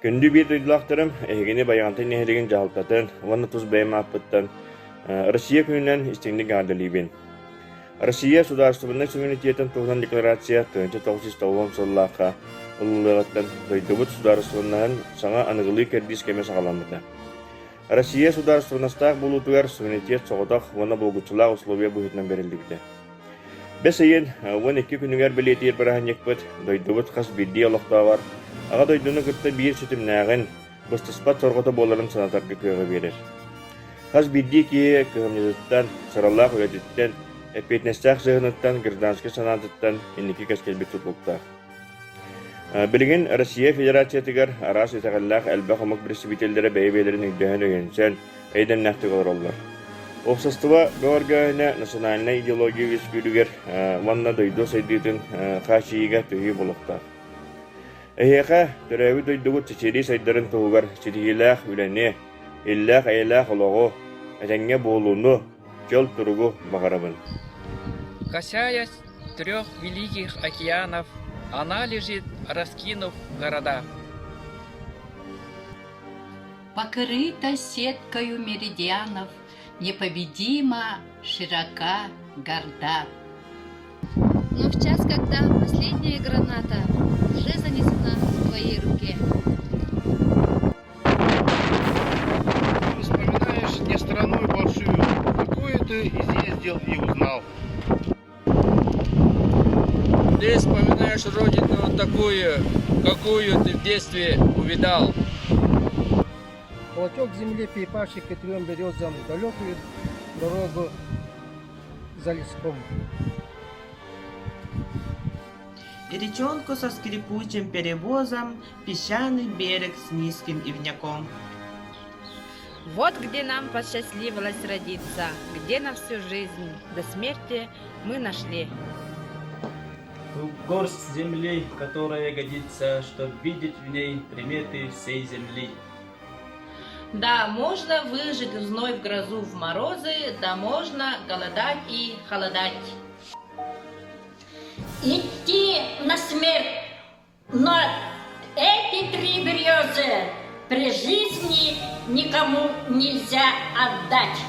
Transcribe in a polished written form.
Күндү биир дойдулаахтарым, эһигини Байаҕантай нэһилиэгин дьаһалтатын уонна тус бэйэм ааппыттан Россия күнүнэн истиҥник эҕэрдэлиибин. Россия судаарыстыбаннай суверенитетын туһунан декларация 1990 сыллаахха ылыллыаҕыттан дойдубут судаарыстыбаннаһын саҥа аныгылыы кэрдиис кэмэ саҕаламмыта. Россия судаарыстыбаннастаах буолуутугар суверенитет соҕотох уонна булгуччулаах условия быһыытынан бэриллибитэ. Бэс ыйын 12 күнүгэр бэлиэтиир бырааһынньыкпыт дойдубут хас биирдии олохтооҕор Аҕа дойдуну кытта биир ситимнээҕин, быстыспат сорҕото буоларын санатарга кыаҕы биэрэр. Хас биирдии киһи кыһамньытыттан, сыралаах үлэтиттэн, эппиэтинэстээх сыһыаныттан, гражданскай санаатыттан инники кэскилбит тутулуктаах. Билигин Россия Федерациятыгар араас итэҕэллээх элбэх омук бэрэстэбиитэллэрэ бэйэ-бэйэлэрин өйдөһөн-өйөнсөн, эйдэмнээхтик олороллор. Уопсастыба бөҕөргөөһүнэ национальнай идеология үөскүүрүгэр уонна дойду сайдыытын хааччыйыыга төһүү буолуохтаах. Эһиэхэ төрөөбүт дойдугут чэчирии сайдарын туһугар ситиһиилээх үлэни, иллээх-эйэлээх олоҕу, этэҥҥэ буолууну, чөл туругу баҕарабын. Касаясь трех великих океанов, она лежит, раскинув города. Покрыта сеткою меридианов, непобедима, широка, горда. Но в час, когда последняя граната уже занесена в твоей руке, Вспоминаешь не страну большую, какую ты изъездил и узнал. Ты вспоминаешь родину такую, какую ты в детстве увидал. Клочок земли, припавший к трем березам, далекую дорогу за леском. Речонку со скрипучим перевозом, песчаный берег с низким ивняком. Вот где нам посчастливилось родиться, где на всю жизнь до смерти мы нашли. Горсть земли, которая годится, чтоб видеть в ней приметы всей земли. Да, можно выжить в зной, в грозу, в морозы, да можно голодать и холодать. Идти на смерть, но эти три березы при жизни никому нельзя отдать.